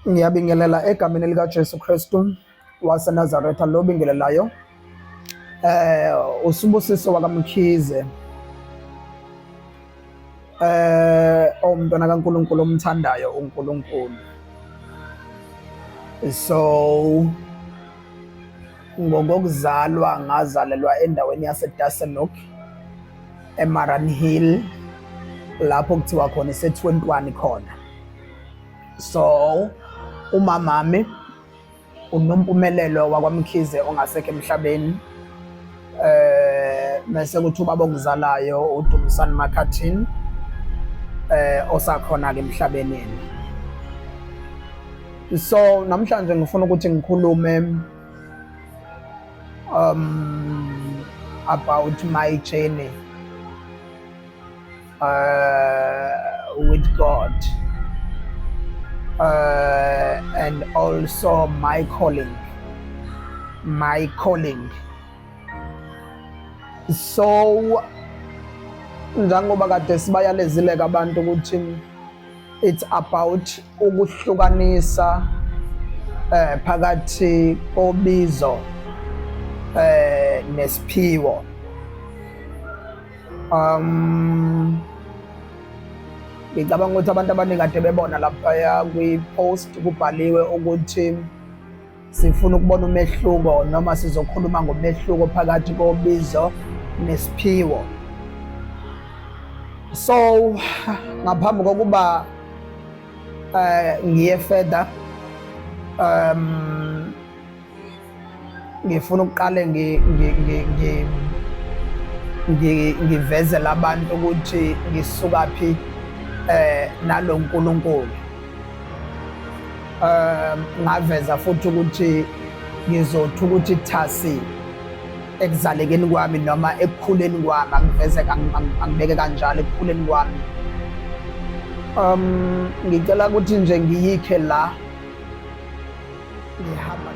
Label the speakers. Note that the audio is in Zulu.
Speaker 1: Ngiyabingelela egameni likaJesu Kristu waseNazaretha lo bingelelayo. Usibusiso wakaMkhize. Owumntwana kaNkulunkulu omthandayo uNkulunkulu. So ngokokuzalwa ngazalelwa endaweni yaseDassenhoek eMaran Hill lapho kuthiwa khona ise-21 khona. So umamami uNompumelelo wakwaMkhize ongasekho emhlabeni, mese kuthi ubaba ongizalayo uDumisani Makhathini, osakhona ke emhlabeni yena. So namhlanje ngifuna ukuthi ngikhulume about my journey with God and also my calling, my calling. So njengoba kade sibayalezile abantu ukuthi it's about ukuhlukanisa phakathi kobizo nesiphiwo. Ngicabanga ukuthi abantu abaningi kade bebona laphaya kwi-post kubhaliwe ukuthi sifuna ukubona umehluko noma sizokhuluma ngomehluko phakathi kobizo nesiphiwo. So ngaphambi kokuba ngiye further, ngifuna ukuqale ngivezele abantu ukuthi ngisukaphi nalo nkulunkulu. Ngaveza futhi ukuthi ngizothi ukuthi thasi ekuzalekeni kwami noma ekukhuleni kwami, angiveze angibeke kanjalo ekukhuleni kwami. Ngicela ukuthi nje ngiyikhe la ngihamba.